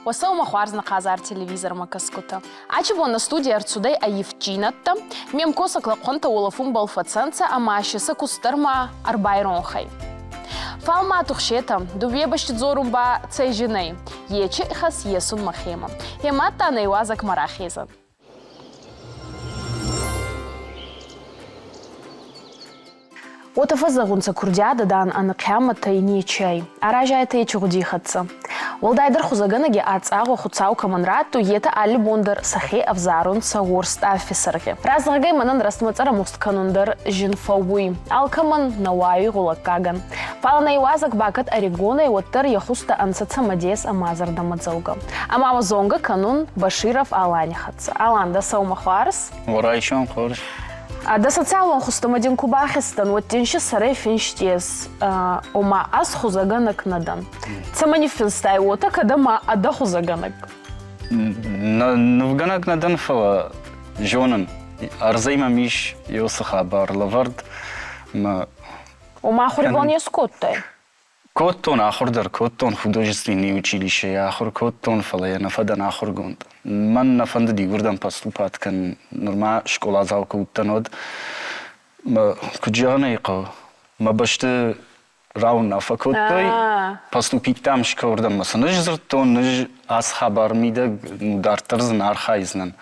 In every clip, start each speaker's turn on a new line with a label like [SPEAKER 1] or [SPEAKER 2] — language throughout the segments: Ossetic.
[SPEAKER 1] Уӕ сӕумӕ хуарз нӕ хъазар телевизормӕ кӕсгутӕ. Ачи бон нӕ студий ӕрцудӕй ӕййивддзийнӕдтӕ. Ме мкосӕг лӕхъуӕнтӕ уолӕфунбӕл фӕцӕнцӕ ӕма си сӕ куст дӕр ма ӕрбайронх ӕй. Фал ма тухсетӕ, дууебӕсти дзорун ба цӕй зин ӕй. Ечи ихӕс есун мӕхемӕ. Е мадта нӕ иуазӕгмӕ рахезӕн. Уотӕ фӕззӕгъунцӕ курдиадӕ, дан, ӕнӕхъиамӕтӕй нечи ӕй. Аразӕйтӕ ечи гъудий хӕццӕ. Уӕлдайдӕр хузӕгӕнӕги ацъагъуӕ Хуцау кӕмӕн раттуй, етӕ алли бон дӕр сӕхе ӕвзарунцӕ уорс тъаффи сӕргъи. Разӕгъгӕй мӕнӕн рӕстмӕ цъӕрӕмухст кӕнун дӕр зин фӕууй. Алкӕмӕн нӕ уайуй гъулӕггагӕн. Фал нӕ иуазӕг ба кӕд ӕригон ӕй, уӕддӕр е хузтӕ ӕнцӕ цӕмӕдес ӕма зӕрдӕмӕдзӕугӕ. Ӕма уӕ зонгӕ кӕнун Баширов Алани хӕццӕ. Алан, дӕ сӕумӕ хуарз?
[SPEAKER 2] Райсом хорз.
[SPEAKER 1] Дӕ социалон хузтӕмӕ дин ку бахизтӕн, уӕд дин си сӕрӕй финст ес, ома ӕз хузӕгӕнӕг нӕ дӕн. Цӕмӕ ниффинстай уотӕ, кӕд ӕма ӕдӕ хузӕгӕнӕг?
[SPEAKER 2] Нывгӕнӕг нӕ дӕн, фӕлӕ зонын, ӕрдзӕй мӕм ис еуцы хабар лӕвӕрд.
[SPEAKER 1] Ома ахуырбон не скодтай?
[SPEAKER 2] Кодтон ахуыр дӕр, кодтон художественный училищейы ахуыр кодтон, фӕлӕ йӕ нӕ фӕдӕн ахуыргонд. Мӕн нӕ фӕндыди уырдӕм поступат кӕнын. Нырма скъоладзау куы уыдтӕн, уӕд мӕ, куыд зӕгъын ӕй хъӕуы, мӕ бӕсты рауынаффӕ кодтой, поступить дам скӕуырдӕм мӕ сын ӕз дзырдтон, ӕз ацы хабары мидӕг ну, дарддӕр дзы нӕ архайдзынӕн.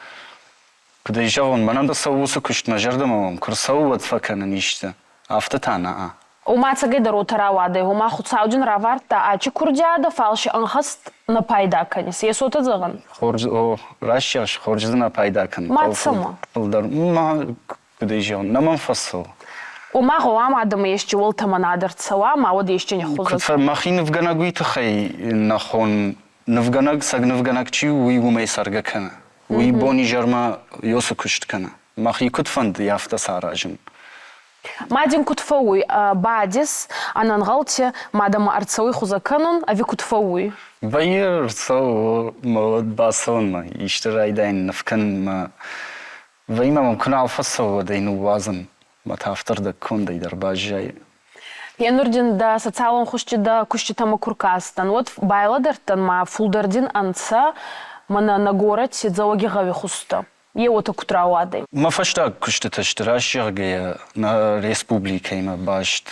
[SPEAKER 2] Куыд ӕй зӕгъон, мӕнӕн дӕ цӕуы уыцы куыст мӕ зӕрдӕмӕ мӕм куы рцӕуы, уӕд фӕкӕнын исты. Афтӕ та нӕ.
[SPEAKER 1] Ома ӕцӕгӕйдӕр уотӕ рауадӕй, ома Хуцауджын равардта ачи курдиадӕ, фал си ӕнхӕст нӕ пайда кӕнис. Есотӕ зӕгъӕн.
[SPEAKER 2] Хорз, о, раст зӕгъыс, хорз дзы нӕ пайда кӕнын.
[SPEAKER 1] Ма цӕмӕ?
[SPEAKER 2] Фылдӕр, ма, куыд ӕй зӕгъон, нӕ мӕм фӕцӕуы.
[SPEAKER 1] Ома гъӕуама адӕмы есчи уӕлтӕмӕнад ӕрцӕуа, ма уӕд есчи ниххузӕг.
[SPEAKER 2] Мӕхи нывгӕнӕг уый тыххӕй нӕ хон нывгӕнӕг, цӕг нывгӕнӕг чи у, уый уымӕй цӕргӕ кӕны. Уый бон-изӕрмӕ ёсы куыст кӕны. Мӕхи куыд фӕнды, афтӕ саразын.
[SPEAKER 1] Ма дин куд фӕууй, бадис, ӕнӕнгъӕлти мадӕмӕ ӕрцӕуй хузӕ кӕнун, ӕви куд фӕууй?
[SPEAKER 2] Вӕййы ӕрцӕуы мӕ уӕд бацӕуынмӕ, исты райдайын ныв кӕнынмӕ. Вӕййы мӕм куы нал фӕцӕуы, уӕд ӕй ныууадзын. Мӕ та афтӕрдӕг кондӕй дӕр баззайы.
[SPEAKER 1] Енур дин дӕ социалон хузти дӕ куститӕмӕ ку ркастӕн, уӕд байлӕдӕрдтӕн ма фулдӕр дин ӕнцӕ мӕнӕ нӕ горӕти Дзӕуӕгигъӕуи хузтӕ. Е уотӕ куд рауадӕй?
[SPEAKER 2] Мӕ фӕстаг куыстытӕ сты, раст зӕгъгӕйӕ, нӕ республикӕимӕ баст.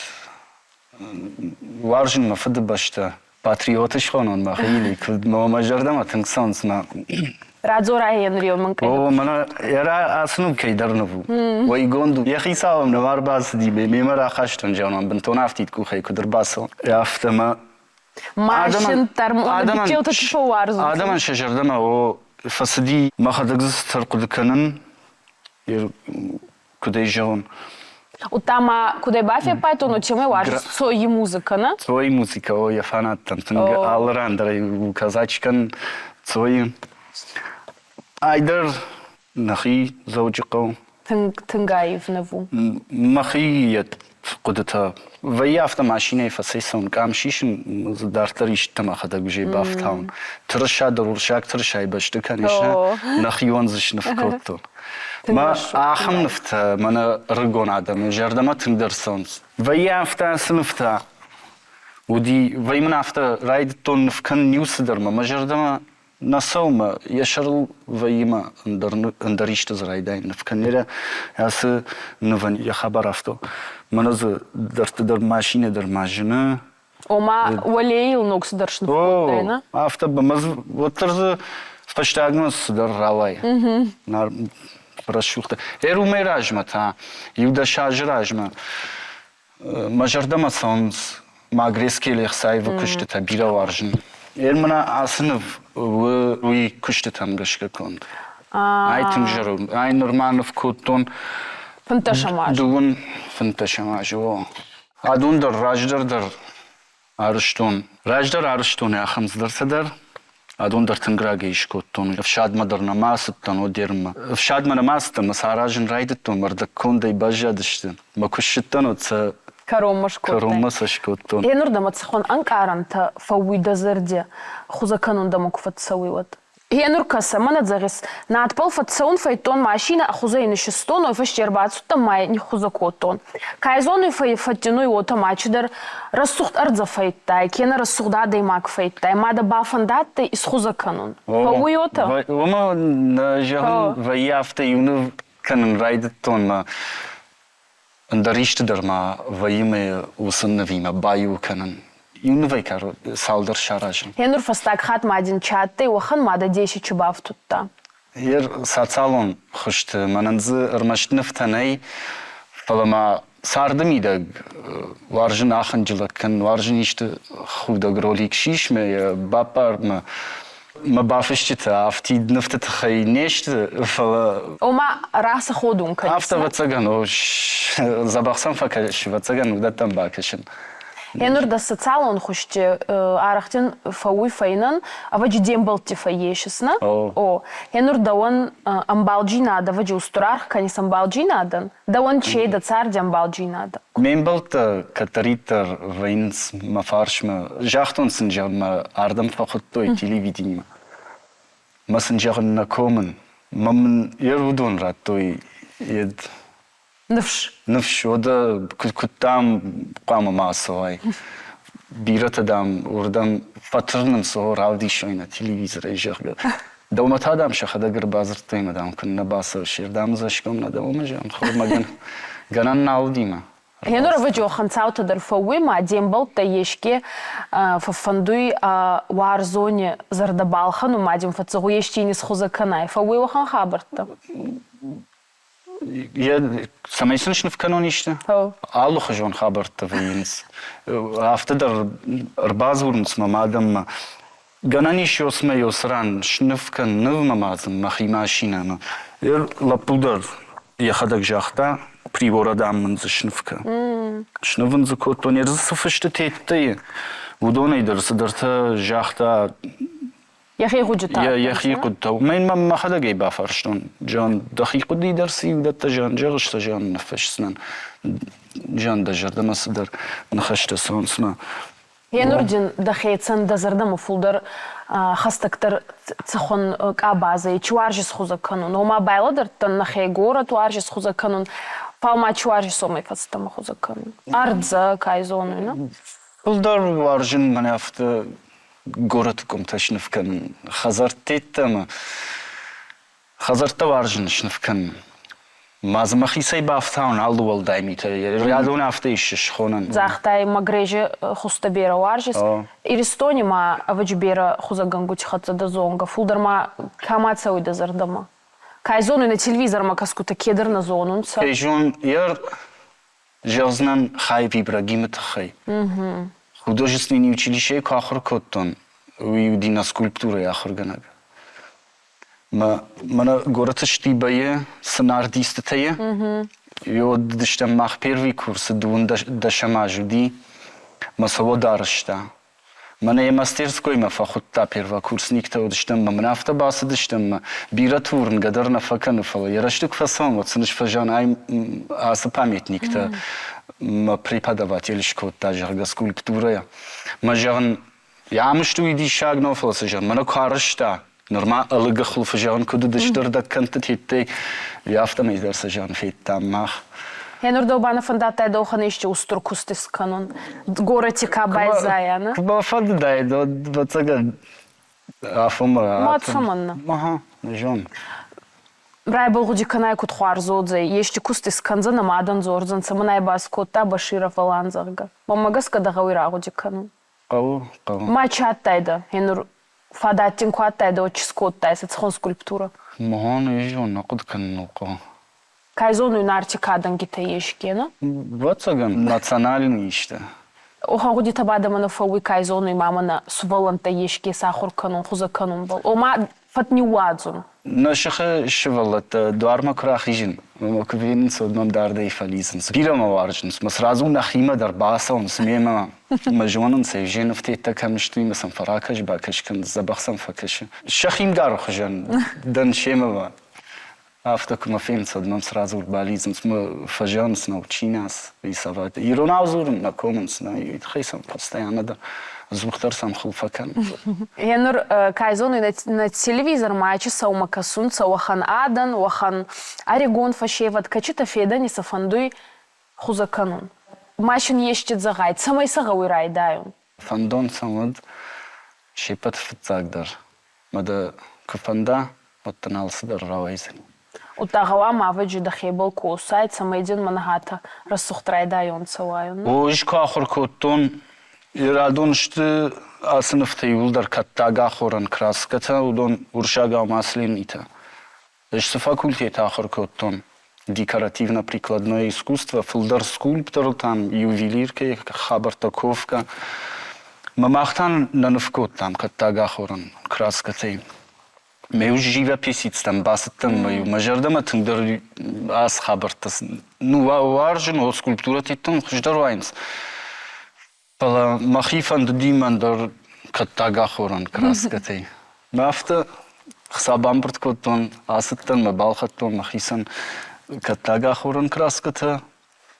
[SPEAKER 2] Уарзын мӕ фыдыбӕстӕ, патриот схонон мӕхи или куыд мӕ зӕрдӕмӕ тынг цӕуынц мӕ
[SPEAKER 1] Радзорай енрион мын
[SPEAKER 2] О, мӕнӕ ацы ныв кӕйдӕр ныв у. Уӕйгонд у. Йӕ хицау ӕм нӕма ӕрбацыди, мемӕ рахастон зӕгъон, бынтон афтид къухӕй куыд ӕрбацӕуон. Афтӕ мӕ Адӕмӕн сӕ зӕрдӕмӕ о фӕцыди, мӕхӕдӕг дзы цыдӕр хъуыды кӕнын, куыд ӕй зӕгъон.
[SPEAKER 1] Удта ма куыдӕй бафеппайдтон, уотемӕй уарзыс Цойы музыкӕ, нӕ?
[SPEAKER 2] Цойы музыкӕ, о, йӕ фанаттӕн тынг алы ран дӕр ӕй у казачкӕн Цойы. Айдӕр Нӕхи Дзӕуджыхъӕу.
[SPEAKER 1] Тынг, тынг аив ныв у.
[SPEAKER 2] Мӕхи йӕ хъуыдытӕ вӕййы афтӕ машинӕйы фӕцӕйцӕуын, къам сисын, дарддӕр исты мӕхӕдӕг уже бафтауын. Тырыса дӕр уырыссаг тырысайы бӕсты, конечно, нӕхион дзы сныв кодтон. Мӕ ахӕм нывтӕ мӕнӕ ӕрыгон адӕмы зӕрдӕмӕ тынгдӕр цӕуынц. Вӕййы афтӕ ацы нывтӕ уыди, вӕййы мын афтӕ райдыдтон ныв кӕнын иу цыдӕр мӕ мӕ зӕрдӕмӕ нӕ сӕумӕ йӕ сӕрыл вӕййы ма ӕндӕр, ӕндӕр исты дзы райдайын ныв кӕнерӕ ацы нывӕн йӕ хабар афтӕ мӕнӕ дзы дӕрдты дӕр машинӕ дӕр ма зыны.
[SPEAKER 1] Ома уӕлейыл ног цыдӕр сныв кодтай, нӕ?
[SPEAKER 2] Афтӕ уӕддӕр дзы фӕстагмӕ цыдӕр рауайы. Рӕсугъд. Ӕр уымӕй размӕ та, иу-дӕс азы размӕ Мӕ зӕрдӕмӕ цӕуынц Магрезки Лехсаевы куыстытӕ бирӕ уарзын. Ер мын ацы ныв уый куыстытӕм гӕсгӕ конд. Ай тынг зӕронд. Ай нырма ныв кодтон
[SPEAKER 1] 15 азы.
[SPEAKER 2] Дыууын 15 азы, о. Адон дӕр раздӕр дӕр арызтон. Раздӕр арызтон ахӕм цыдӕртӕ дӕр. Адон дӕр тынг рагӕй скодтон. Ӕфсадмӕ дӕр нӕма ацыдтӕн Одермӕ. Ӕфсадмӕ нӕма ацыдтӕн, мӕ сӕ аразын райдыдтон, мӕ ӕрдӕгкондӕй баззадысты. Мӕ куы ссыдтӕн, уӕд сӕ
[SPEAKER 1] кӕронмӕ скодтай.
[SPEAKER 2] Кӕронмӕ сӕ скодтон.
[SPEAKER 1] Енур дӕмӕ цӕхуӕн ӕнкъарӕнтӕ фӕууй дӕ зӕрди, хузӕ кӕнун дӕмӕ ку фӕццӕуй, уӕд? Гъенур кӕсӕ, мӕнӕ зӕгъис, надбӕл фӕццӕун фӕйдтон машинӕ, хузӕ ин исистон, уой фӕсте ӕрбацудтӕн ма ниххузӕ кодтон. Кай зонуй фӕддинуй уотӕ ма чидӕр рӕсугъд ӕрдзӕ фӕйдтай, кенӕ рӕсугъд адӕймаг фӕйдтай, ма дӕ бафӕндадтӕй исхузӕ кӕнун. Фӕууй уотӕ?
[SPEAKER 2] Уымӕ нӕ зӕгъын вӕййы афтӕ иу ныв кӕнын райдыдтон мӕ ӕндӕр исты дӕр ма вӕййы мӕ уыцы нывимӕ баиу кӕнын. Иу нывӕй цалдӕр саразын.
[SPEAKER 1] Гъенур фӕстаг хатт ма дин чи адтӕй, уӕхӕн ма дӕ деси чи бафтудта?
[SPEAKER 2] Ер социалон хуызты мӕнӕн дзы ӕрмӕст нывтӕ нӕй, фӕлӕ ма царды мидӕг уарзын ахынджылӕг кӕнын, уарзын исты худӕг ролик сисмӕ, йӕ баппармӕ. Мӕ бафысджытӕ афтид нывты тыххӕй не сты, фӕлӕ...
[SPEAKER 1] Ома, расы ходун кӕныс?
[SPEAKER 2] Афтӕ, ӕвӕццӕгӕн, дзӕбӕх сӕм фӕкӕсы, ӕвӕццӕгӕн, уыдӕттӕм бакӕсын.
[SPEAKER 1] Енур дӕ социалон хуызти арӕхтин фӕууй фӕйнӕн, ӕвӕджи де мбӕлтти фӕййесис, нӕ? О. Енур дӕуӕн ӕмбалджийнадӕ, ӕвӕджи устур аргъ кӕнис ӕмбалджийнадӕн? Дӕуӕн че дӕ царди ӕмбалджийнадӕ?
[SPEAKER 2] Ме мбӕлттӕ кӕддӕриддӕр вӕййынц мӕ фарсмӕ. Загътон сын, зӕгъын, мӕ ардӕм фӕхуыдтой телевиденимӕ. Мӕ сын, зӕгъын, нӕ комын. Мӕ мын йе уыдон радтой йед
[SPEAKER 1] Ныфс.
[SPEAKER 2] Ныфс, уӕдӕ куыд, дам, хъуамӕ ма ацӕуай. Бирӕтӕ, дам, уырдӕм фӕтырнынц, о, равдисой нӕ телевизорӕй, зӕгъгӕ. Дӕумӕ та, дам, сӕхӕдӕг ӕрбадзырдтой ӕмӕ, дам, куыннӕ бацӕуыс, дам, дзӕсгом нӕ дӕ, уымӕ, зӕгъын, хурмӕ гӕнӕн нал уыди мӕ.
[SPEAKER 1] Гъенур ӕвӕджи ханцаутӕ дӕр фӕууй ма де мбӕлттӕй еске фӕффӕндуй уарзони зӕрдӕ балхӕнун ма дин фӕццӕгъуй ести ин исхузӕ кӕнай. Фӕууй уӕхӕн хабӕрттӕ?
[SPEAKER 2] Йӕ цӕмӕй сын сныв кӕнон исты? Алыхуызон хабӕрттӕ вӕййынц. Афтӕ дӕр ӕрбадзурынц мӕм адӕммӕ. Гӕнӕн ис ёсмӕ ёсы ран сныв кӕн нывмӕ ма дзы мӕхи машинӕмӕ. Лӕппу дӕр йӕхӕдӕг загъта, прибор дам мын дзы сныв кӕн. Сныв ын дзы кодтон, йӕ дзы цы фыстытӕ уыдонӕй дӕр цыдӕртӕ загъта.
[SPEAKER 1] Йӕхи хъуыдытӕ.
[SPEAKER 2] Йӕхи хъуыдытӕ. Мӕн мӕ мӕхӕдӕг ӕй бафарстон. Джон, дӕхи хъуыди дӕр цы иудӕттӕ зиан зӕгъыс, сӕ зиан ныффысдзынӕн. Зиан дӕ зӕрдӕмӕ цыдӕр ныхӕстӕ цӕуынц мӕ.
[SPEAKER 1] Енур дин дӕхецӕн дӕ зӕрдӕмӕ фулдӕр хӕстӕгдӕр цӕхуӕн къабазӕй чи уарзис хузӕ кӕнун? Ома байлӕдӕрдтӕн нӕхе горӕт уарзис хузӕ кӕнун, фал ма чи уарзис уомӕй фӕстӕмӕ хузӕ кӕнун? Ӕрдзӕ, кай зонуй, нӕ?
[SPEAKER 2] Фулдӕр уарзын мӕнӕ афтӕ горӕты къуымтӕ сныв кӕнын, хӕдзӕртты йеддӕмӕ хӕдзӕрттӕ уарзын сныв кӕнын. Ма дзы мӕхицӕй бафтауын алы уӕлдай митӕ. Рядон афтӕ ис схонӕн.
[SPEAKER 1] Загътай, Магрезы хузтӕ берӕ уарзис. Иристони ма ӕвӕджи берӕ хузӕгӕнгути хӕццӕ дӕ зонгӕ. Фулдӕр ма кӕмӕ цӕуй дӕ зӕрдӕмӕ? Кай зонуй, нӕ телевизормӕ кӕсгутӕ кедӕр нӕ зонунцӕ.
[SPEAKER 2] Кӕй зон, Зӕгъдзынӕн Хайб Ибрагимы тыххӕй. Художественный училищейы куы ахуыр кодтон, уый уыди нӕ скульптурӕйы ахуыргӕнӕг. Мӕнӕ горӕты Штибайы цы нардистытӕ и, уыдыстӕм мах первый курсы дыууын дӕсӕм аз уыди, мӕ сӕ уӕд арӕзта. Мӕнӕ йӕ мастерскоймӕ фӕхуыдта первокурсниктӕ уыдыстӕм ӕмӕ мын афтӕ бацыдыстӕм ӕмӕ бирӕты уырнгӕ дӕр нӕ фӕкӕны, фӕлӕ йӕ рӕзты куы фӕцӕуӕм, уӕд сын сфӕзӕн ай ацы памятниктӕ мӕ преподаватель скодта, зӕгъгӕ, скульптурӕйӕ. Мӕ зӕгъын, йӕ амысты уый диссаг нӕу, фӕлӕ цы зӕгъын, мӕнӕ куы арӕзта, Нырма ӕлыгы хуылфы зӕгъын куыд уыдысты ӕрдӕгкӕндты тедтӕй, афтӕмӕй дӕр сӕ зиан федтам мах.
[SPEAKER 1] Енур дӕу ба нӕ фӕндадтӕй дӕухӕн ести устур куст искӕнун? Горӕти ка байзайа, нӕ?
[SPEAKER 2] Куы бафӕндыдаид, уӕд, ӕвӕццӕгӕн, афонмӕ.
[SPEAKER 1] Ма цӕмӕннӕ?
[SPEAKER 2] Ага, нӕ зон.
[SPEAKER 1] Райбыл гъуди кӕнай куд хуарз уодзӕй, ести куст искӕндзӕн ӕма адӕн дзордзӕнцӕ, мӕн ӕй баскодта Баширов Алан, зӕгъгӕ. Мӕнмӕ гӕсгӕ дӕ гъӕуй рагъуди кӕнун.
[SPEAKER 2] Хъӕуы, хъӕуы.
[SPEAKER 1] Ма чи адтайдӕ? Енур фадат дин ку адтайдӕ, уӕд чи скодтайсӕ цӕхуӕн скульптурӕ?
[SPEAKER 2] Мон изон нӕ хъуыды кӕнын хъӕуы.
[SPEAKER 1] Кай зонуй Нарти кадӕнгитӕ еске, нӕ?
[SPEAKER 2] Ӕвӕццӕгӕн, национальный исты.
[SPEAKER 1] Охӕн гъудитӕ ба дӕмӕ нӕ фӕууй, кай зонуй ма мӕнӕ сувӕллӕнттӕ еске сахур кӕнун, хузӕ кӕнунбӕл. Ома, фӕд ниууадзун.
[SPEAKER 2] Нӕ сыхы сывӕллӕттӕ дуармӕ куы рахизын, ӕмӕ куы фенынц, уӕд мӕм дардӕй фӕлидзынц. Бирӕ мӕ уарзынц, мӕ сразу нӕхимӕ дӕр бацӕуынц мемӕ. Мӕ зонынц ӕй, же нывтӕ кӕм сты, ӕмӕ сӕм фӕракӕс-бакӕс кӕнынц, дзӕбӕх сӕм фӕкӕсы. Сӕхи мгары хуызӕн дӕн семӕ. Афтӕ куы мӕ фенынц, уӕд мӕм сразу ӕрбалидзынц, мӕ фӕзӕгъынц, научи нас рисовать. Иронау дзурын нӕ комынц, нӕ, уый тыххӕй сӕм постоянно дӕр. Ӕдзухдӕр сӕм хыл фӕкӕнын.
[SPEAKER 1] Енур кай зонуй, нӕ телевизормӕ ачи сӕумӕ кӕсунцӕ уӕхӕн адӕн, уӕхӕн ӕригон фӕсевӕд, кӕцитӕ федӕни сӕ фӕндуй хузӕ кӕнун. Ма син ести зӕгъай, цӕмӕй сӕ гъӕуй райдайун?
[SPEAKER 2] Фӕндон сӕм уӕд се ппӕты фыццагдӕр. Мӕ дӕ куы фӕнда, уӕд дын алцыдӕр рауайдзӕни.
[SPEAKER 1] Удта гъӕуама ӕвӕджи дӕхебӕл косай, цӕмӕй дин мӕнгъатӕ рӕсугъд райдайонцӕ уайун.
[SPEAKER 2] О, ӕз куы ахуыр кодтон, Ирӕдон сты ацы нывтӕ иууылдӕр кӕттаг ахорӕн краскӕтӕ, уыдон уырыссагау масленитӕ. Ӕз цы факультеты ахуыр кодтон, декоративно-прикладное искусство, фылдӕр скульптор, там ювелиркӕйы хабӕрттӕ, ковка. Мӕ мах та нӕ ныв кодтам кӕттаг ахорӕн краскӕтӕй. Мӕ ус живописецтӕм бацыдтӕн мӕ мӕ зӕрдӕмӕ тынгдӕр ацы хабӕрттӕ ну уарзын, скульптурӕтӕ тынг хуыздӕр уайынц. Фӕлӕ мӕхи фӕндыди мӕн дӕр кӕттаг ахорӕн краскӕтӕй. Мӕ афтӕ хца бамбырд кодтон, ацыдтӕн мӕ балхӕдтон мӕхицӕн кӕттаг ахорӕн краскӕтӕ,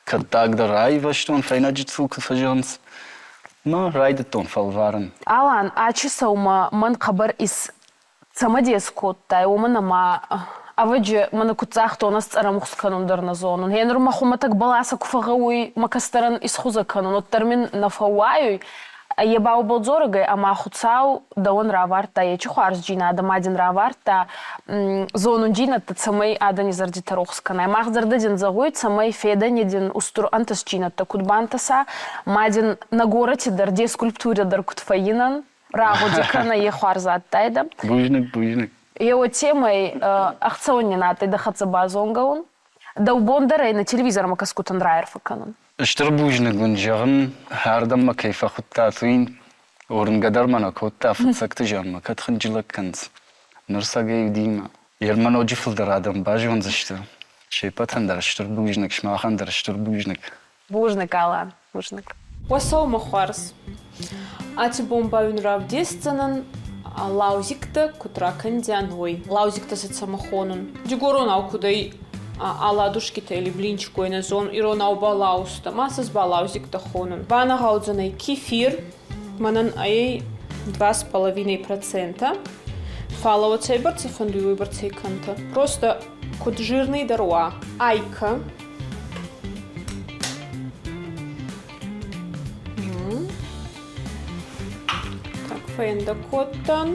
[SPEAKER 2] кӕттаг дӕр аивӕзтон, фӕйнӕджытыл куы фӕзӕгъынц. Мӕ райдыдтон фӕлварын.
[SPEAKER 1] Алан, ачи сӕумӕ мӕн хъӕбӕр ис цӕмӕдес кодтай, уомӕн ӕма ӕвӕджи мӕнӕ куд загътон, ӕз цъӕрӕмухст кӕнун дӕр нӕ зонун. Гъенур мӕ хумӕтӕг бӕласӕ ку фӕгъгъӕуй мӕ кӕстӕрӕн исхузӕ кӕнун, уӕддӕр мин нӕ фӕууайуй. Е ба уобӕл дзорӕг ӕй, ӕма Хуцау дӕуӕн равардта ечи хуарзджийнадӕ, ма дин равардта зонундзийнӕдтӕ, цӕмӕй адӕни зӕрдитӕ рохс кӕнай. Мах зӕрдӕ дин зӕгъуй, цӕмӕй федӕни дин устур ӕнтӕстджийнӕдтӕ куд бантӕса, ма дин нӕ горӕти дӕр де скульптурӕ дӕр куд фӕййинӕн, рагъуди кӕнӕ е хуарз адтайдӕ.
[SPEAKER 2] Бузныг, бузныг.
[SPEAKER 1] Еу темӕй ӕхцӕуӕн нин адтӕй дӕ хӕццӕ базонгӕ ун. Дӕу бон дӕр ӕй нӕ телевизормӕ кӕсгутӕн райарфӕ кӕнун.
[SPEAKER 2] Стыр бузныг уын зӕгъын, ардӕм мӕ кӕй фӕхуыдтат, уый. Уырнгӕ дӕр мӕ нӕ кодта фыццӕгты зианмӕ, кӕд хынджылӕг кӕнынц. Ныр сӕгӕй уыди Ермӕ ноджы фылдӕр адӕм базондзысты. Се ппӕтӕн дӕр стыр бузныг, сымахӕн дӕр стыр бузныг.
[SPEAKER 1] Бузныг, Алан, бузныг.
[SPEAKER 3] Уӕ сӕумӕ хуарз. Аци бон ба уин равдесдзӕнӕн лаузиктӕ куд ракӕндзиан, уой. Лаузиктӕ сӕ цӕмӕ хонун? Дигоронау куд ӕй оладушкитӕ или блинчикой нӕ зон, иронау ба лаустӕ. Ма сӕ ба лаузиктӕ хонун. Банагъаудзӕнӕй кефир, мӕнӕн ӕй 2,5%. Фал уӕ цӕйбӕрцӕ фӕндуй, уойбӕрцӕй кӕнтӕ. Просто куд жирный дӕр уа. Айкӕ, Так, фӕндӕ кодтан.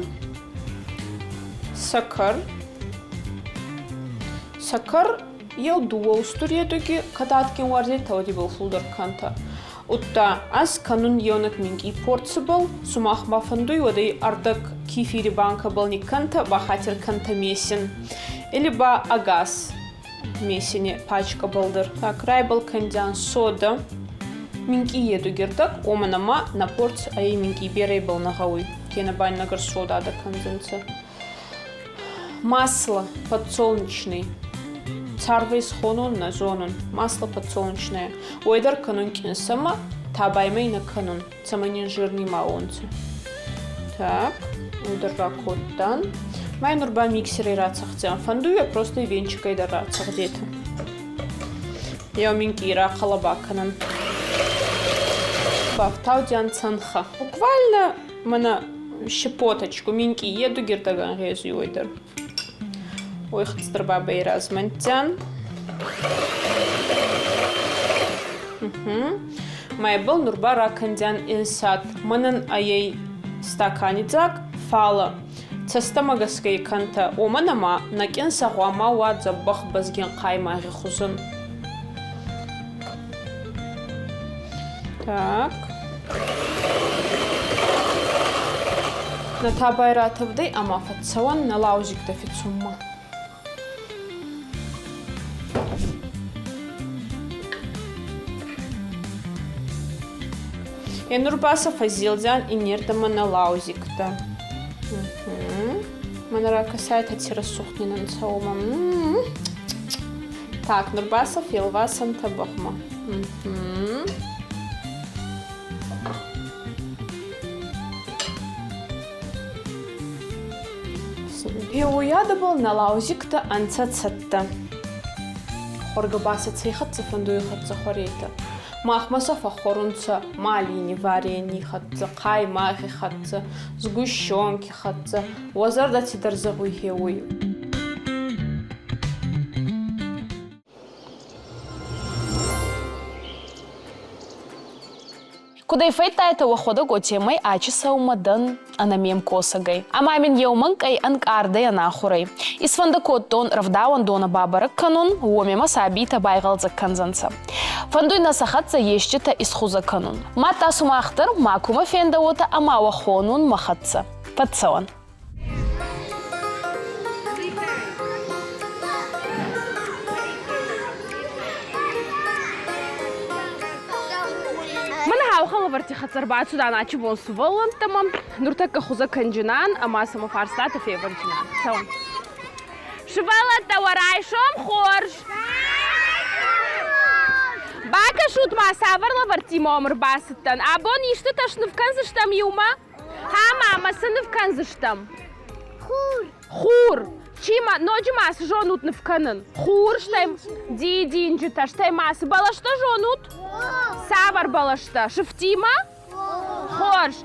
[SPEAKER 3] Сӕкӕр. Сӕкӕр еу дууӕ устур едуги кӕд адгин уарзетӕ, уӕд ибӕл фулдӕр кӕнтӕ. Удта ӕз кӕнун еунӕг минкъий порцибӕл, сумах ба фӕндуй, уӕд ӕй ӕрдӕг кефири банкӕбӕл никкӕнтӕ, бахатир кӕнтӕ месин. Или ба ӕгас месини пачкӕбӕл дӕр. Так, райбӕл кӕндиан сода, минкъий едугирдӕг, уомӕн ӕма нӕ порци ӕй минкъий берӕбӕл нӕ гъӕуй, кенӕ ба ин содадӕ кӕндзӕнцӕ. Масло подсолнечный. Царвӕй схонун нӕ зонун. Масло подсолнечное. Уой дӕр кӕнун къинсӕмӕ, табаймӕ нӕ кӕнун, цӕмӕй нин жирный ма уонцӕ. Так, уой дӕр ракодтан. Ма нур ба миксерӕй рацӕгъдзиан. Фӕндуй уӕ просто венчикӕй дӕр рацӕгъдетӕ. Еу минкъий рахъӕлӕба кӕнӕн. Бафтаудзиан цӕнхӕ. Буквально мӕнӕ щепоточку минкъий едугирдӕгӕн гъезуй уой дӕр. Уой хӕццӕ бабӕй размӕнтдзиан. Мӕбӕл нур ба ракӕндзиан инсад. Мӕнӕн ӕй стакани дзаг, фалӕ цӕстӕмӕ гӕсгӕ кӕнтӕ, уомӕн ӕма нӕ къинсӕ гъуама уа дзӕбӕх бӕзгин хъаймагъи хузӕн. Так. Нӕ табай ратавдӕй ӕма фӕццӕуӕн нӕ лаузиктӕ фицунмӕ. Е нур ба сӕ фӕззилдзиан иннердӕмӕ нӕ лаузиктӕ. Мӕнӕ ракӕсайтӕ ци рӕсугъд нин ӕнцӕ уомӕ. Так, нур ба сӕ фелвасӕн тӕбӕгъмӕ. Еуойадӕбӕл нӕ лаузиктӕ ӕнцӕ цӕттӕ. Хуӕргӕ ба сӕ цӕй хӕццӕ фӕндуй хӕццӕ хуӕретӕ. Махмӕ сӕ фӕххуӕрунцӕ малини варени хӕццӕ, хъаймагъи хӕццӕ, сгущенки хӕццӕ. Уӕ зӕрдӕ цидӕр зӕгъуй хеуй.
[SPEAKER 1] Куд ӕй федтайтӕ, уӕхуӕдӕг уотемӕй ачи сӕумӕ дӕн ӕнӕ ме мкосӕгӕй. Ӕма мин еумӕнкъӕй ӕнкъардӕй ӕнахурӕй. Исфӕндӕ кодтон рӕвдауӕндонӕ бабӕрӕг кӕнун, уоми мӕ сабийтӕ байгъӕлдзӕг кӕндзӕнцӕ. Фӕндуй нӕ сӕ хӕццӕ есчитӕ исхузӕ кӕнун. Мадта сумах дӕр ма кумӕ фендӕуотӕ ӕма уӕ хонун мӕ хӕццӕ. Фӕццӕуӕн. Мӕнӕ хауха лӕвӕртти хӕццӕ ӕрбацудан ачи бон сувӕллӕнттӕмӕ. Нуртӕккӕ хузӕ кӕнджинан ӕма сӕмӕ фарстатӕ февӕрджинан. Цӕуӕн. Сывӕллӕттӕ, уӕ райсом хорз! Бакӕсут-ма, цавӕр лӕвӕрттимӕ уӕм ӕрбацыдтӕн. Абон истытӕ сныв кӕндзыстӕм иумӕ? Ӕмӕ ма цы ныв кӕндзыстӕм?
[SPEAKER 4] Хур.
[SPEAKER 1] Хур. Чи ма, ноджы ма цы зонут ныв кӕнын? Хур, стӕй дидинджытӕ, стӕй ма цы бӕлӕстӕ зонут? Цавӕр бӕлӕстӕ? Сыфтимӕ? Хорз.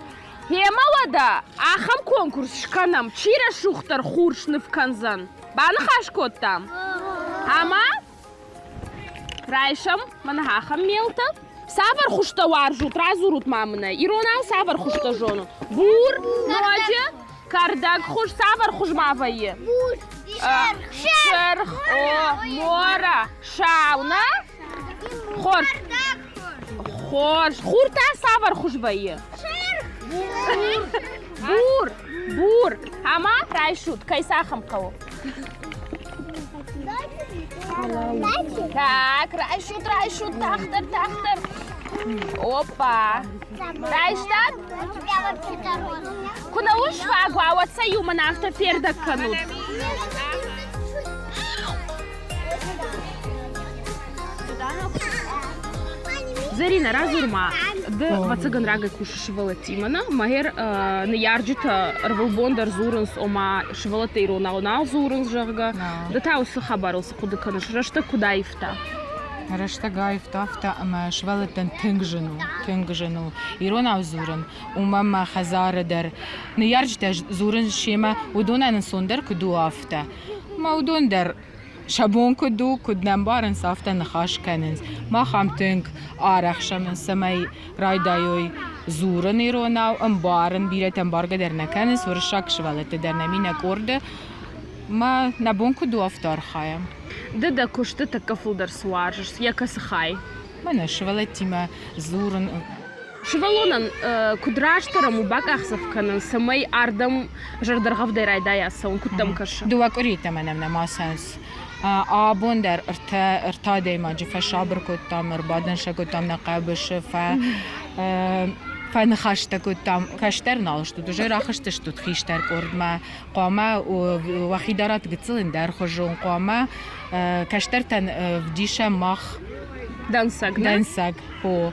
[SPEAKER 1] Гъемӕ уӕдӕ ахӕм конкурс скӕнӕм, чи рӕсугъддӕр хур сныв кӕндзӕн. Баныхас кодтам? Ӕмӕ Райсӕм мӕнӕ ахӕм мелтӕ. Цавӕр хуызтӕ уарзут, радзурут ма мын ӕй. Иронау цавӕр хуызтӕ зонут? Бур, ноджы, кӕрдӕг хуыз. Цавӕр хуыз ма вӕййы?
[SPEAKER 4] Бур,
[SPEAKER 1] сырх, о, морӕ, сау, нӕ? Хорз. Хорз. Хур та цавӕр хуыз вӕййы? Бур, бур. Ӕмӕ райсут, кӕй цахӕм хъӕуы? Так, райсут, райсут, тагъддӕр, тагъддӕр. Опа. Райстат? Куы нӕ уын сфаг уа, уӕд сӕ иумӕ афтӕ фердӕг кӕнут. Зӕринӕ, радзур-ма, ды, ӕвӕццӕгӕн, рагӕй кусыс сывӕллӕттимӕ, нӕ? Мӕгӕр ныййарджытӕ ӕрвылбон дӕр дзурынц, ома сывӕллӕттӕ иронау нал дзурынц, зӕгъгӕ. Ды та уыцы хабарыл цы хъуыды кӕныс? Рӕстӕг куыд аивта?
[SPEAKER 5] Рӕстӕг аивта афтӕ, ӕмӕ сывӕллӕттӕн тынг зын у, тынг зын у иронау дзурын. Уымӕн мӕ хӕдзары дӕр ныййарджытӕ дзурынц семӕ, уыдонӕн ӕнцондӕр куыд у, афтӕ. Мӕ уыдон дӕр сӕ бон куыд у, куыд нӕ ӕмбарынц, афтӕ ныхас кӕнынц. Мах ам тынг арӕхсӕм, цӕмӕй райдайой дзурын иронау, ӕмбарын, бирӕтӕ ӕмбаргӕ дӕр нӕ кӕнынц, уырыссаг сывӕллӕттӕ дӕр нӕм и нӕ къорды. Мӕ нӕ бон куыд у, афтӕ архайӕм.
[SPEAKER 1] Ды дӕ куысты тӕккӕ фылдӕр цы уарзыс, йӕ кӕцы хай?
[SPEAKER 5] Мӕнӕ сывӕллӕттимӕ дзурын.
[SPEAKER 1] Сывӕллонӕн куыд растдӕр ӕм у бакъахдзӕф кӕнын, цӕмӕй ардӕм зӕрдӕргъӕвдӕй райдайа цӕуын, куыд дӕм кӕсы?
[SPEAKER 5] Дыууӕ къуыритӕ мӕнӕн нӕма цӕуынц. Абон дӕр ӕртӕ ӕртӕ адӕймаджы фӕсабыр кодтам, ӕрбадын сӕ кодтам нӕ хъӕбысы, фӕ фӕныхӕстӕ кодтам. Кӕстӕр нал стут, уже рахызтыстут хистӕр къордмӕ. Хъуамӕ уӕхи дарат гыццыл ӕндӕрхуызон, хъуамӕ кӕстӕртӕн вдисӕм мах
[SPEAKER 1] Дӕнцӕг, нӕ?
[SPEAKER 5] Дӕнцӕг, о.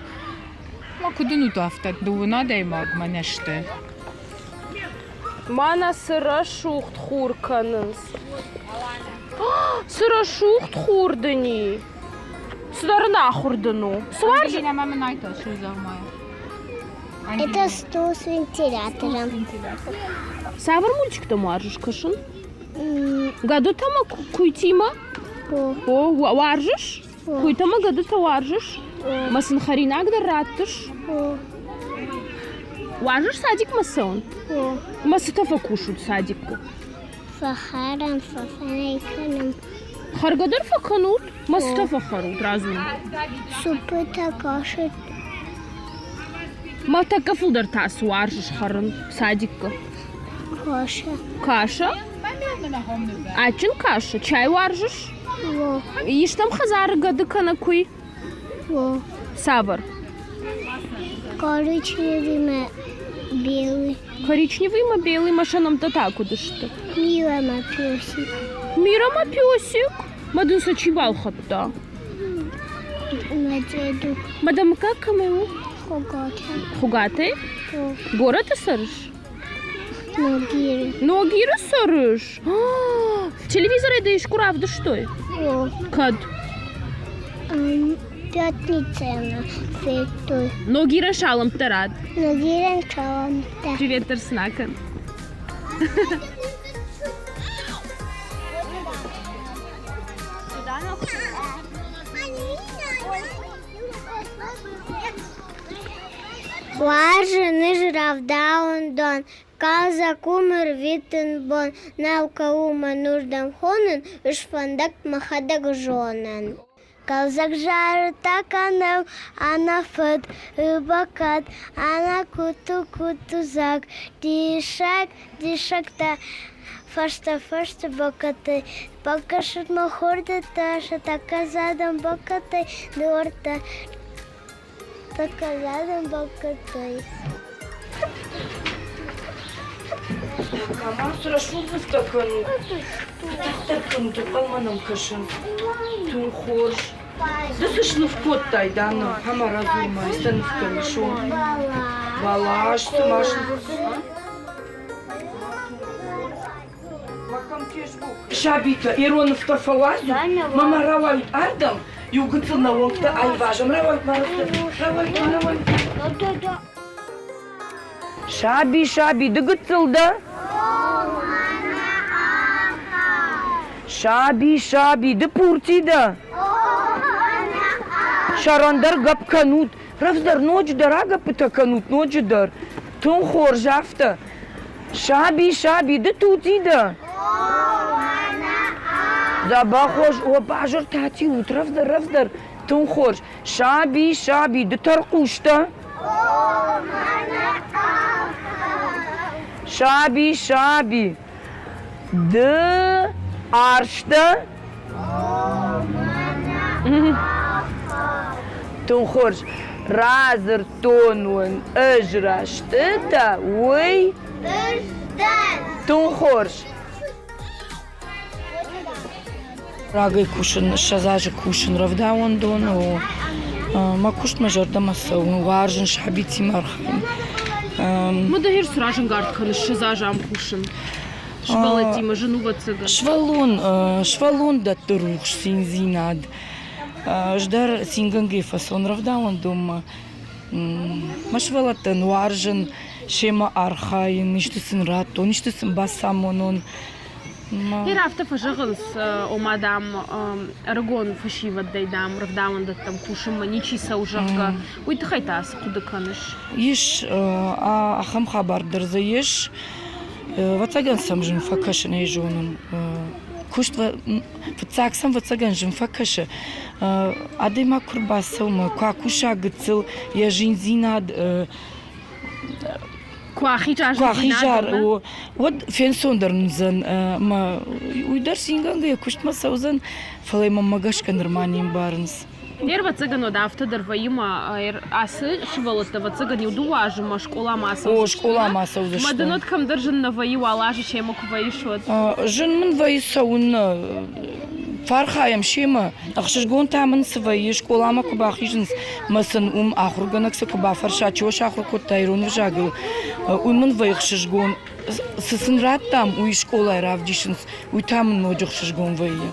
[SPEAKER 5] Ма куыд уынут афтӕ, дыууын адӕймагмӕ нӕ сты.
[SPEAKER 1] Мӕнӕ цы рӕсугъд хур кӕнынц. Цы рӕсугъд хур дын и! Цыдӕр ын ахуыр дын у. Цы уарзы?
[SPEAKER 5] Ангелина, мӕ мын айта судзагъмӕ.
[SPEAKER 4] Это стол с вентилятором.
[SPEAKER 1] Цавӕр мультиктӕм уарзыс кӕсын? Гӕдытӕ ма куыйтимӕ? О, уарзыс? Куыйтӕ ма гӕдытӕ уарзыс? Ма сын хӕринаг дӕр раттыс? Уарзыс садикмӕ цӕуын? Ма цытӕ фӕкусут садиккы?
[SPEAKER 4] Фӕхӕрӕм, фӕфынӕй кӕнӕм.
[SPEAKER 1] Хӕргӕ дӕр фӕкӕнут? Ма цытӕ фӕхӕрут, радзурут.
[SPEAKER 4] Супытӕ, каши.
[SPEAKER 1] Ма тӕккӕ фылдӕр та цы уарзыс хӕрын садиккы?
[SPEAKER 4] Каша.
[SPEAKER 1] Каша? Адджын каша? Чай уарзыс?
[SPEAKER 4] Во.
[SPEAKER 1] Ис дӕм хӕдзары гӕды кӕнӕ куый?
[SPEAKER 4] Во.
[SPEAKER 1] Цавӕр?
[SPEAKER 4] Коричневый мӕ белый.
[SPEAKER 1] Коричневый мӕ белый мӕ сӕ нӕмттӕ та куыд сты?
[SPEAKER 4] Мира мӕ песик.
[SPEAKER 1] Мира мӕ песик? Мӕ дын сӕ чи балхӕдта?
[SPEAKER 4] Мӕ деду.
[SPEAKER 1] Мӕ дӕ мыггаг кӕмӕй у?
[SPEAKER 4] Хугатӕ.
[SPEAKER 1] Хугатӕй? Горӕты цӕрыс?
[SPEAKER 4] Ногиры.
[SPEAKER 1] Ногиры цӕрыс? Телевизорӕй дӕ искуы равдыстой?
[SPEAKER 4] О.
[SPEAKER 1] Кӕд?
[SPEAKER 4] Пятницӕмӕ федтой.
[SPEAKER 1] Ногирӕн салӕмттӕ рад.
[SPEAKER 4] Ногирӕн салӕмттӕ.
[SPEAKER 1] Привет дӕр сын акӕн.
[SPEAKER 4] Уарзын ӕз рӕвдауӕндон, Хъӕлдзӕг у мӕ бон, Нал кӕуы мӕн уырдӕм хонын, Ыс фӕндаг мӕхӕдӕг зонын. Хъӕлдзӕг зарӕгтӕ кӕнӕм ӕнӕ фыд, ӕрбакӕд, ӕнӕ куыты-куыты Диссаг, диссӕгтӕ фӕстӕ-фӕсте бакӕтӕй, Бакӕсут мӕ хордӕттӕ, сӕ тӕккӕ задӕн бакӕтӕй, дуӕрттӕ тӕккӕ задӕн бакӕтӕй.
[SPEAKER 6] Кама цы рӕсугъд нывтӕ кӕнут, тагъддӕр кӕнут, ӕнхъӕлмӕ нӕм кӕсынц. Тынг хорз. Ды цы сныв кодтай, Дана? Ӕмӕ радзур-ма, цы ныв кӕныс, о? Бӕлас, цы ма сныв Сабитӕ, ирон нывтӕ фӕуадзут, мӕ ма рауайут ардӕм, иу гыццыл нӕ уӕнгтӕ айвазӕм, рауайут ма, рауайут ма, рауайут. Саби, саби, ды гыццыл дӕ? Саби, саби, ды пурти дӕ? Сӕрӕндӕр гӕпп кӕнут, рӕвдздӕр ноджыдӕр агӕппытӕ кӕнут ноджыдӕр. Тынг хорз афтӕ. Саби, саби, ды тути дӕ? Дзӕбӕх хорз, о базыртӕ тилут, рӕвдздӕр, рӕвдздӕр. Тынг хорз. Саби, саби, ды тӕрхъус дӕ? Саби, саби, ды арс дӕ? Тынг хорз. Радзырдтон уын ӕз рӕстытӕ, уый? Тынг хорз. Рагӕй кусын, 20 азы кусын рӕвдауӕндоны. Мӕ куыст мӕ зӕрдӕмӕ цӕуы, уарзын сабитимӕ архайын.
[SPEAKER 3] Мыдыгъир сразӕнгард кӕныс 20 азы ам кусын? Сывӕллӕттимӕ зын у, ӕвӕццӕгӕн.
[SPEAKER 6] Сывӕллон, сывӕллон дӕтты рухс циндзинад. Ӕз дӕр цингӕнгӕ фӕцӕуын рӕвдауӕндонмӕ. Мӕ сывӕллӕттӕн уарзын семӕ архайын, исты сын раттон, исты сын бацамонон.
[SPEAKER 3] Ныр афтӕ фӕзӕгъынц, ома, дам, ӕрыгон фӕсивӕдӕй, дам, рӕвдауӕндӕттӕм кусынмӕ ничи цӕуы, зӕгъгӕ. Уый тыххӕй та цы хъуыды кӕныс?
[SPEAKER 6] Ис ахӕм хабар дӕр дзы ис. Ӕвӕццӕгӕн сӕм зын фӕкӕсын ӕй зонын. Куыст фыццаг сӕм ӕвӕццӕгӕн зын фӕкӕсы. Адӕймаг куы рбацӕуы мӕ куы акуса гыццыл йӕ зындзинад
[SPEAKER 3] Куы ахиза
[SPEAKER 6] куы ахиза, уӕд фенцондӕр уыдзӕн ӕмӕ уый дӕр цингӕнгӕ йӕ куыстмӕ цӕудзӕн, фӕлӕ мӕнмӕ гӕсгӕ нырма не мбарынц.
[SPEAKER 3] Ӕрвӕццӕгӕн уӕд афтӕ дӕр вӕййы ма ацы сывӕллӕттӕ ӕвӕццӕгӕн иу дыууӕ азы ма скъоламӕ ацӕудзысты.
[SPEAKER 6] О, скъоламӕ ацӕудзысты.
[SPEAKER 3] Мӕ дын уӕд кӕмдӕр зын нӕ вӕййы, уал азы семӕ куы вӕййыс, уӕд?
[SPEAKER 6] Зын мын вӕййы цӕуын, фӕархайӕм семӕ. Ӕхсызгон та мын цы вӕййы, скъоламӕ куы бахизынц мӕ сын уым ахуыргӕнӕг сӕ куы бафӕрса, чего сахуыр кодта ирон ӕвзагыл, уый мын вӕййы ӕхсызгон. Цы сын радтам, уый скъолайы равдисынц, уый та мын ноджы ӕхсызгон вӕййы.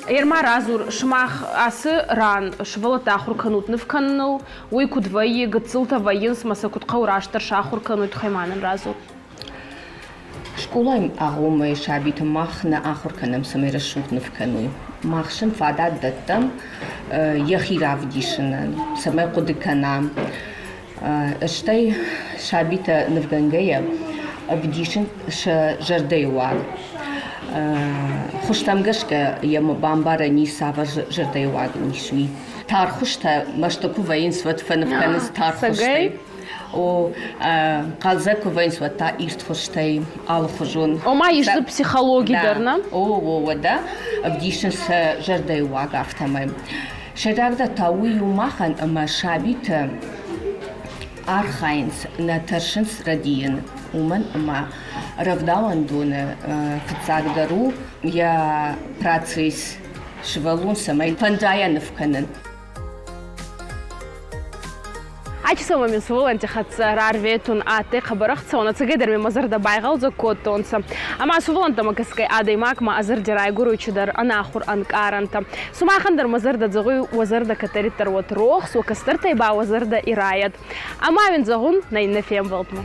[SPEAKER 3] Ерма радзур, сымах ацы ран сывӕллӕтты ахуыр кӕнут ныв кӕныныл, уый куыд вӕййы, гыццылтӕ вӕййынц мӕ сӕ куыд хъӕуы растдӕр сахуыр кӕнут, тыххӕй ма нын радзур.
[SPEAKER 7] Скъолайы агъоммӕйы сабиты мах нӕ ахуыр кӕнӕм, цӕмӕй рӕсугъд ныв кӕной. Мах сын фадат дӕттӕм йӕхи равдисынӕн, цӕмӕй хъуыды кӕна. Стӕй сабитӕ нывгӕнгӕйӕ ӕвдисынц сӕ зӕрдӕйы уаг. Хуызтӕм гӕсгӕ йӕм бамбарӕн ис, цавӕр зӕрдӕйы уаг ын ис, уый. Тар хуызтӕ мӕсты куы вӕййынц, уӕд фӕныв кӕнынц тар хуызтӕй. О, хъӕлдзӕг куы вӕййынц, уӕд та ирд хуызтӕй алыхуызон.
[SPEAKER 3] Ома ис дзы психологи дӕр, нӕ?
[SPEAKER 7] О, о, уӕдӕ ӕвдисынц сӕ зӕрдӕйы уаг афтӕмӕй. Сӕйрагдӕр та уый у махӕн, ӕмӕ сабитӕ архайынц, нӕ тӕрсынц рӕдийын, уымӕн ӕмӕ рӕвдауӕндоны фыццагдӕр у йӕ процесс сывӕллон цӕмӕй фӕндайа ныв кӕнын.
[SPEAKER 1] Ачысыл мин сувӕллӕнтти хӕццӕ рарветун адтӕй хъӕбӕр ӕхцӕуӕн, ӕцӕгӕйдӕр ми мӕ зӕрдӕ байгъӕлдзӕг кодтонцӕ. Ӕма сувӕллӕнттӕмӕ кӕсгӕй адӕймагмӕ ӕ зӕрди райгуруй чидӕр ӕнахур ӕнкъарӕнтӕ. Сумахӕн дӕр мӕ зӕрдӕ зӕгъуй, уӕ зӕрдӕ кӕддӕриддӕр уӕд рохс, уӕ кӕстӕртӕй ба уӕ зӕрдӕ ирайӕд. Ӕма уин зӕгъун, нӕ иннӕ фембӕлдмӕ.